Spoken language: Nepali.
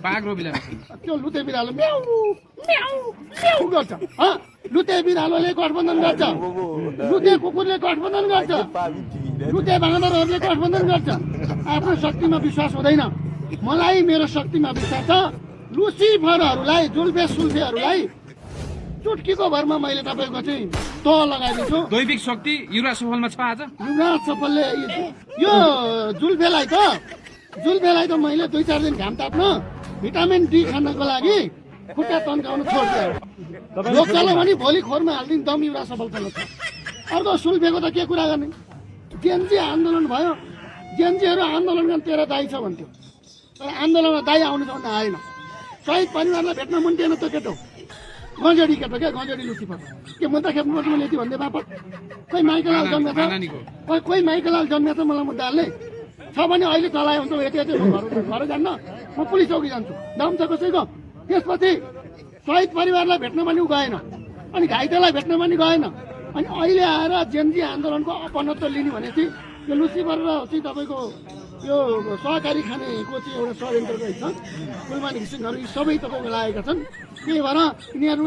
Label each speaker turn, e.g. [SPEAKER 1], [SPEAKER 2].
[SPEAKER 1] बाघ र बिरालो
[SPEAKER 2] त्यो लुते बिरालो म्याउ म्याउ म्याउ गर्छ लुते बिरालोले गठबन्धन गर्छ लुते कुकुरले गठबन्धन गर्छ लुते बाँदरहरूले गठबन्धन गर्छ आफ्नो शक्तिमा विश्वास हुँदैन मलाई मेरो शक्तिमा विश्वास छ लुसिफरहरूलाई जुल्फे सुल्फेहरूलाई चुटकीको भरमा मैले तपाईँको चाहिँ तह लगाइदिन्छु
[SPEAKER 1] दैविक शक्ति युवराज सफलमा छ आज
[SPEAKER 2] युवराज सफलले यो जुल्फेलाई त मैले 2-4 दिन घाम ताप्न भिटामिन डी खानको लागि खुट्टा तन्काउनु छोडिदियो लोकसभा भने भोलि खोरमा हालिदिनु दम युवराज सफलसँग छ अर्को सुल्फेको त के कुरा गर्ने जेएनजी आन्दोलन भयो जेएनजीहरू आन्दोलन गर्न तेरो दाई छ भन्थ्यो तर आन्दोलनमा दाई आउनु छ भन्दा आएन शहीद परिवारलाई भेट्न मन थिएन त केटो गजडी केटो क्या गजडी लुसिफर के मुद्दा खेप्नुपर्छ मैले यति भन्दै बापत कोही माइकलाल जन्मेछ कोही माइकलाल जन्मेछ मलाई मुद्दा हाल्ने छ भने अहिले चलायो हुन्छ यति घर जान्न म पुलिस चौकी जान्छु दाम छ कसैको त्यसपछि शहीद परिवारलाई भेट्न पनि गएन अनि घाइतेलाई भेट्न पनि गएन अनि अहिले आएर जेएनजी आन्दोलनको अपनत्व लिने भनेपछि यो लुसिफर र चाहिँ तपाईँको यो सहकारी खानेको चाहिँ एउटा षड्यन्त्र रहेछ कुलमानी घिसिङहरू यी सबै तपाईँको लागेका छन् त्यही भएर यिनीहरू